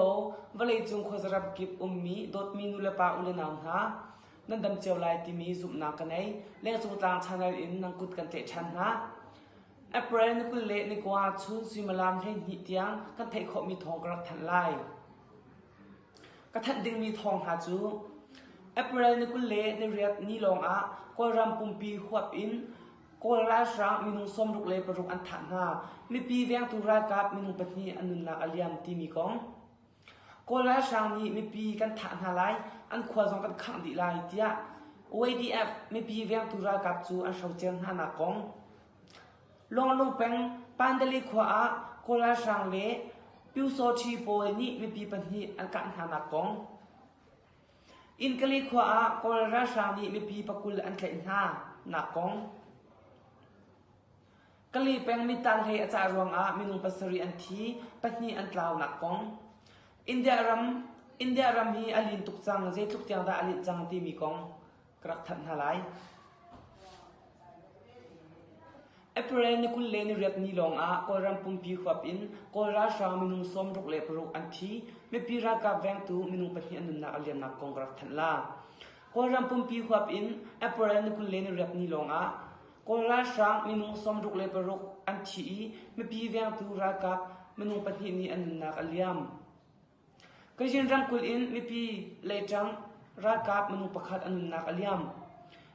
Hello, vawleicung khuazaram kip ummi dawtmi nulepa ulenau hna, nan dam cio lai timi zumhnak ka nei. Lengcung tlang channel in nan kut kan tlaih ṭhan hna. April ni 20 le ni kua chun suimilam 12 tiang kan theih khawhmi thawng ka rak thanh lai. Ka thanh dingmi thawng hna cu April ni 20 le ni riat ni lawngah Kawlram pumpi huap in Kawl ralhrang minung 66 an thah hna. Mipi vengtu ralkap minung pahnih an nunnak a liam timi kong. Kawl ralhrang nih mipi kan thah hna lai, an khua zong kan khangh dih lai tiah YDF mipi vengtu ralkap cu an hrocer hna nak kong. Luanglung peng Pandali khua ah Kawl ralhrang le Pyusawṭhi pawl nih mipi pahnih an kah hna nak kong. Innkali khua ah Kawl ralhrang nih mipi pakul an tlaih hna nak kong. Kali peng mittan hlei a cah ruangah minung pasarih an thi, pahnih an tlau nak kong. India ram India ram hi a lin tuk cang, zeitluk tiang dah a linh cang timi kong ka rak thanh hna lai. April ni 20 le ni riat ni lawngah Kawlram pumpi huap in Kawl ralhrang minung 66 an thi. Mipi ralkap vengtu minung pahnih an nunnak a liamnak kong ka rak thanh la. Kawlram pumpi huap in April ni 20 le ni riat ni lawngah Kawl ralhrang minung 66 an thi i mipi vengtu ralkap minung pahnih nih an nunnak a liam. Kachin ramkulh in mipi leiṭang ralkap minung pakhat a nunnak a liam.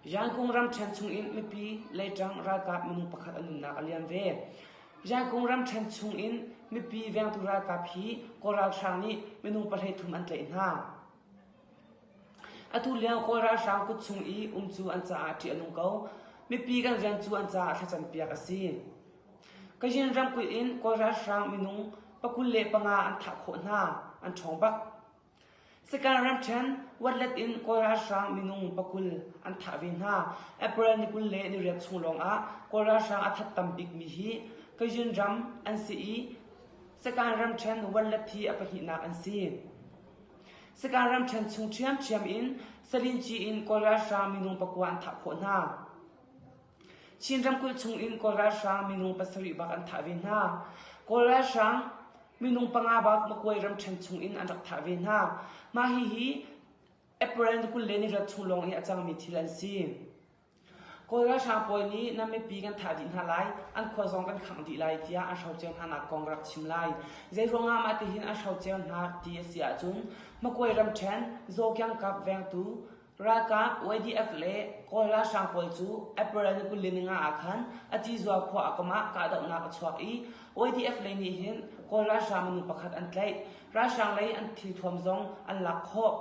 Yangon ramṭhen chungin mipi leiṭang ralkap minung pakhat a nunnak a liam ve. Yangon ramṭhen chungin mipi vengtu ralkap hi Kawl ralhrang nih minung 13 an tlaih hna. Atu lio Kawl ralhrang kut chung i um cu an caah ṭih a nung ko. Mipi kan rian cu an caah thlacampiak a si. Kachin ramkulh in Kawl ralhrang minung 25 an thah khawh hna, an ṭhawng bak. Sakae ramṭhen Watlet in Kawl ralhrang minung pakul an thah ve hna. April ni 20 le ni riat chung lawngah Kawl ralhrang a that tam bikmi hi Kachin ram an si i Sakae ramṭhen Watlet hi a pahnihnak an si. Sakae ramṭhen chung ṭhiamṭhiam in Salinci in Kawl ralhrang minung pakua an thah khawh hna. Chin ramkulh chungin Kawl ralhrang minung pasarih bak an thah ve hna. Kawl ralhrang minung panga bak Makuai ramṭhen chungin an rak thah ve hna. Mah hihi April ni 20 le ni riat chung lawng i a cangmi thil an si. Kawl ralhrang pawl nih nan mipi kan thah dih hna lai, an khua zong kan khangh dih lai tiah an hrocer hna nak kong rak chim lai. Zeiruangah mah tihin an hrocer hna ti a si ahcun Makuai ramṭhen Zawkyang kap vengtu Ralkap YDF le Kawl ralhrang pawl cu April ni 25 ah khan Acizua khua a kam ah kahdohnak a chuak i YDF lei nih hin Kawl ralhrang minung pakhat an tlaih. Ralhrang lei an thilthuam zong an lak khawh.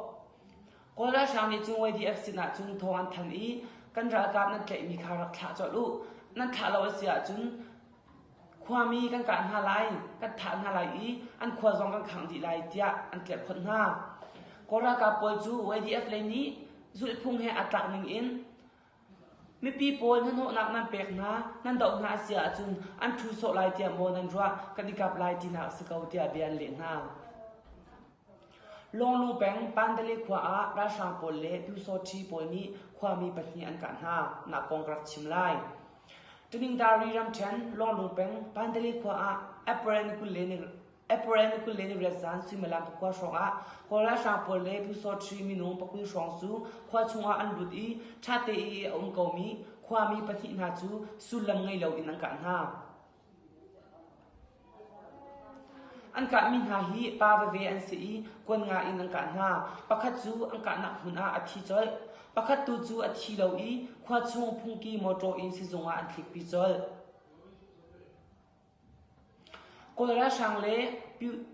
Kawl ralhrang nih cun YDF sinah cun thawng an thanh i kan ralkap nan tlaihmi kha rak thlah colh u. Nan thlah lo a si ahcun Khuami kan kah hna lai, kan thah hna lai i an khua zong kan khangh dih lai tiah an tlerhkhonh hna. Kawl ralkap pawl cu YDF lei nih zulhphung he aa tlak ning in mipi pawl hnahnawhnak nan pek hna, nan doh hna a si ahcun an ṭhu sawh lai tiah maw nan ruah, kan i kap lai tinak a si ko tiah bia an leh hna. Lawnglung peng Pandalay khua ah ralhrang pawl le Pyusawṭhi pawl nih khuami pahnih an kah hna nak kong ka rak chim lai. Taningdari ramṭhen Lawnglung peng Pandalay khua ah April ni 20 le ni April ni 20 le ni riat zan suimilam pakua hrawng ah Kawl ralhrang pawl le Pyusawṭhi minung pakul hrawng cu khua chungah an lut i ṭhate i a um komi khuami pahnih hna cu sullam ngei loin an kah hna. An kahmi hna hi pa veve an si i kuan nga in an kah hna. Pakhat cu an kahnak hmun ah a thi colh. Pakhat tu cu a thi lo i khua chung phungki mawṭaw in sizung ah an tlikpi colh. Kawl ralhrang le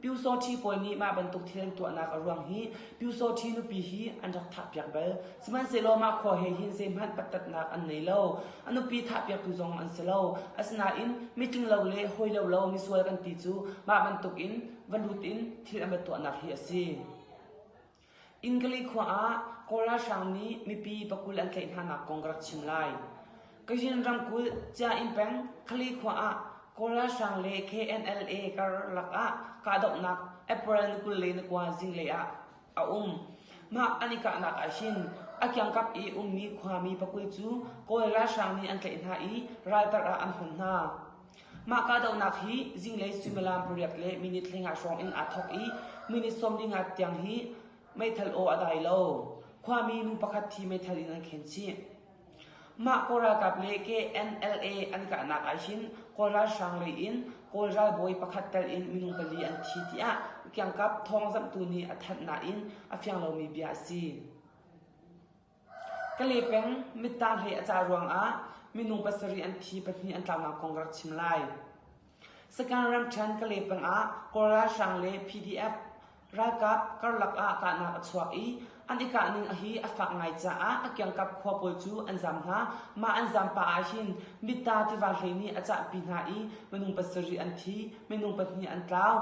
Pyusawṭhi pawl nih mah bantuk thil an tuahnak a ruang hi Pyusawṭhi nupi hi an rak thahpiak bal. Sihmanhsehlaw mah khua he hin zeihmanh pattatnak an nei lo. A nupi thahpiaktu zong an si lo. Asinain mitling lo le hawi lo lo misual kan ti cu mah bantukin va lut in thil an va tuahnak hi a si. Ingali khua ah Kawl ralhrang nih mipi pakul an tlaih hnanak kong ka rak chim lai. Kachin ramkulh Cia-inn peng Khali khua ah Kawl ralhrang le KNLA karlak ah kahdohnak April ni 20 le ni kua zinglei ah a um. Mah an i kahnak ah hin a kiangkap i ummi khuami pakul cu Kawl ralhrang nih an tlaih hna i raltar ah an hman hna. Mah kahdohnak hi zinglei suimilam pariat le minute 15 hrawng in aa thawk i minute 15 tiang hi meithal aw a dai lo. Khuami nu pakhat thi meithal in an khen chih. Mah Kawl ralkap le KNLA an kahnak ahhin Kawl ralhrang lei in Kawl ralbawi pakhat tel in minung pali an thi tiah kiangkap thawngzamhtu nih a thanh nain a fiang lomi bia a si. Kalay peng mittah hlei a cah ruangah minung pasarih an thi pahnih an tlaunak kong ka rak chim lai. Sakhan ramṭhen Kalay peng ah Kawl ralhrang le PDF ralkap karlak ah kahnak a chuak i an i kahning hi a fak ngai caah a kiangkap khua pawl cu an zam hna. Mah an zam pah ahhin Mitta tiva hlei nih a cahpi hna i minung pasarih an thi, minung pahnih an tlau.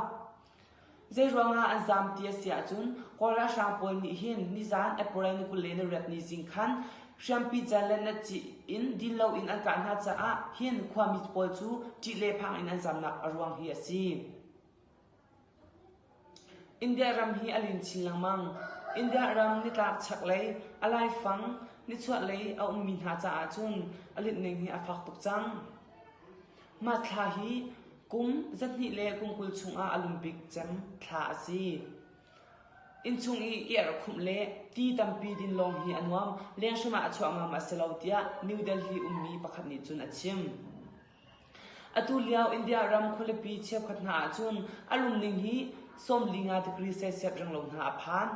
Zeiruangah an zaam ti a si ahcun Kawl ralhrang pawl nih hin nizaan April ni 28 ni zing khan hriampi cal le natci in din loin an kah hna caah hin khuami pawl cu ṭih le phang in an zaamnak a ruang hi a si. India ram hi a lin chin lengmang. India ram nitlak chaklei, a laifang, nichuahlei a ummi hna caah cun a linh ning hi a fak tuk cang. Mah thla hi kum zahnih le kum 20 chungah a lum bik cem thla a si. Innchung i i erhkhumh le ti tampi din lawng hi a nuam, leng hrim ah a chuah ngam a si lo tiah New Delhi ummi pakhat nih cun a chim. Atu lio India ram khualipi cheukhat hna ahcun a lum ning hi 45 degree Celsius renglo hna a phan.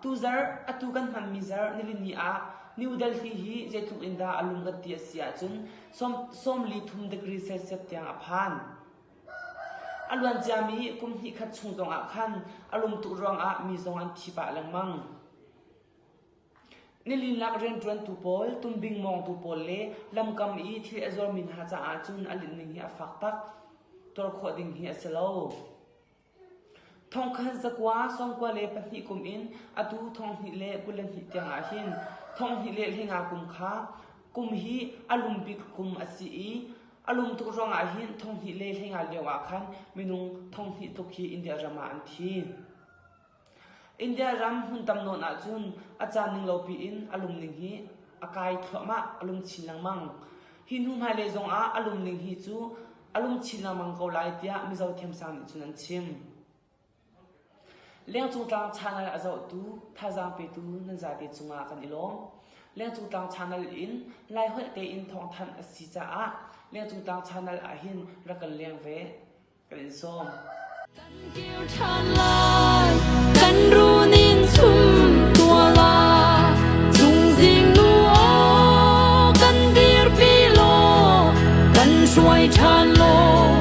Tuzarh, atu kan hmanmi zarh nilini ah New Delhi hi zeitluk in dah a lum kan ti a si ahcun 43 degree Celsius tiang a phan. A luan ciami kum hnih khat chung zongah khan a lum tuk ruangah mi zong an thi pah lengmang. Nilinlak rianṭuantu pawl, tumbing mawngtu pawl le lamkam i thil a zuarmi hna caah cun a linh ning hi a fak tak. Tuar khawh ding hi a si lo. Thongkhat zakua 92 kum in atu 2022 tiang ahhin 2015 kum kha kum hi a lum bik kum a si i a lum tuk ruangah hin 2015 lio ah khan minung 2000 tluk hi India ram ah an thi. India ram hmun tam nawn ahcun a caan ning lo piin a lum ning hi a kai thluahmah, a lum chin lengmang. Hi hnu hmailei zongah a lum ning hi cu a lum chin lengmang ko lai tiah Mizo thiamsang nih cun an chim. Lengcung tlang channel a zohtu, thazaang petu nan zate cungah kan i lawm. Lengcung tlang channel in Laiholh tein thawngthanh a si caah Lengcung tlang channel ahhin rak kan leng ve. Kan in sawm. Kan kir ṭhan lai, kan run in chum tua la, cungzing nu aw kan dirpi law, kan hruai ṭhan law,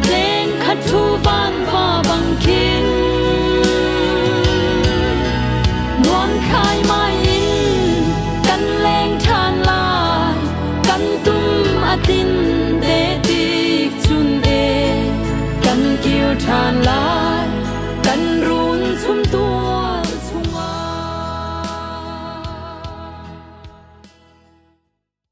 tleng khat ṭhu van va bang khin. Nuam khai mai in kan leng ṭhan lai, kan tum a tin te tik chun e, kan kir ṭhan lai.